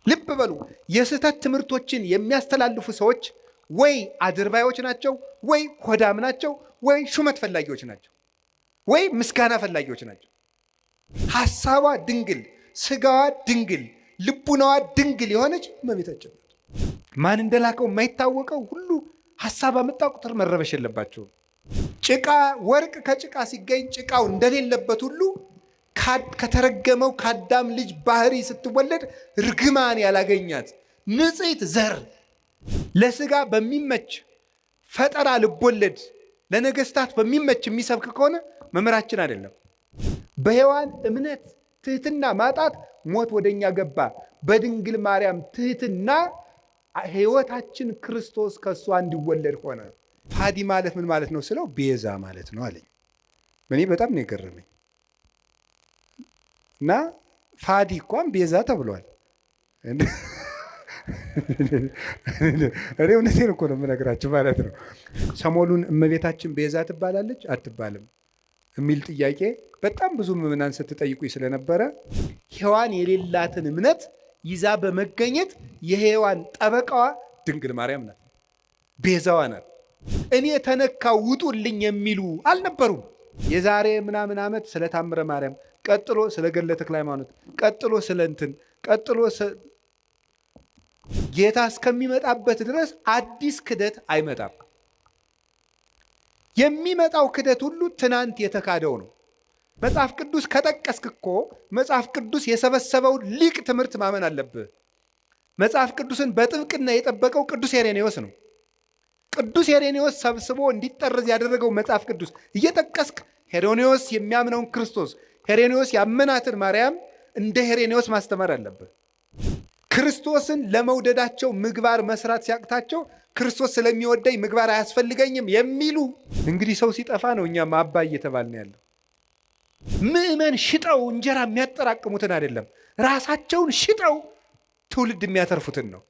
ልብ በሉ። የስህተት ትምህርቶችን የሚያስተላልፉ ሰዎች ወይ አድርባዮች ናቸው፣ ወይ ሆዳም ናቸው፣ ወይ ሹመት ፈላጊዎች ናቸው፣ ወይ ምስጋና ፈላጊዎች ናቸው። ሀሳቧ ድንግል፣ ስጋዋ ድንግል፣ ልቡናዋ ድንግል የሆነች እመቤታችን ናት። ማን እንደላከው የማይታወቀው ሁሉ ሀሳብ አመጣ ቁጥር መረበሽ የለባቸውም። ጭቃ ወርቅ ከጭቃ ሲገኝ ጭቃው እንደሌለበት ሁሉ ከተረገመው ከአዳም ልጅ ባህሪ ስትወለድ ርግማን ያላገኛት ንጽሕት ዘር ለስጋ በሚመች ፈጠራ ልቦለድ ለነገስታት በሚመች የሚሰብክ ከሆነ መምህራችን አይደለም። በሔዋን እምነት ትህትና ማጣት ሞት ወደኛ ገባ። በድንግል ማርያም ትህትና ሕይወታችን ክርስቶስ ከእሷ እንዲወለድ ሆነ። ፋዲ ማለት ምን ማለት ነው ስለው ቤዛ ማለት ነው አለኝ። እኔ በጣም ነው የገረመኝ። እና ፋዲ እንኳን ቤዛ ተብሏል። እኔ እውነቴን እኮ ነው የምነግራችሁ ማለት ነው። ሰሞኑን እመቤታችን ቤዛ ትባላለች አትባልም የሚል ጥያቄ በጣም ብዙ ምዕመናን ስትጠይቁኝ ስለነበረ ሔዋን የሌላትን እምነት ይዛ በመገኘት የሔዋን ጠበቃዋ ድንግል ማርያም ናት፣ ቤዛዋ ናት። እኔ ተነካው ውጡልኝ የሚሉ አልነበሩም። የዛሬ ምናምን ዓመት ስለ ታምረ ማርያም፣ ቀጥሎ ስለ ገድለ ተክለ ሃይማኖት፣ ቀጥሎ ስለ እንትን፣ ቀጥሎ ጌታ እስከሚመጣበት ድረስ አዲስ ክደት አይመጣም። የሚመጣው ክደት ሁሉ ትናንት የተካደው ነው። መጽሐፍ ቅዱስ ከጠቀስክ እኮ መጽሐፍ ቅዱስ የሰበሰበውን ሊቅ ትምህርት ማመን አለብህ። መጽሐፍ ቅዱስን በጥብቅና የጠበቀው ቅዱስ ሄሬኔዎስ ነው። ቅዱስ ሄሬኔዎስ ሰብስቦ እንዲጠረዝ ያደረገው መጽሐፍ ቅዱስ እየጠቀስክ ሄሬኔዎስ የሚያምነውን ክርስቶስ፣ ሄሬኔዎስ ያመናትን ማርያም እንደ ሄሬኔዎስ ማስተማር አለብህ። ክርስቶስን ለመውደዳቸው ምግባር መስራት ሲያቅታቸው ክርስቶስ ስለሚወደኝ ምግባር አያስፈልገኝም የሚሉ እንግዲህ ሰው ሲጠፋ ነው እኛም አባ እየተባልን ያለው። ምዕመን ሽጠው እንጀራ የሚያጠራቅሙትን አይደለም፣ ራሳቸውን ሽጠው ትውልድ የሚያተርፉትን ነው።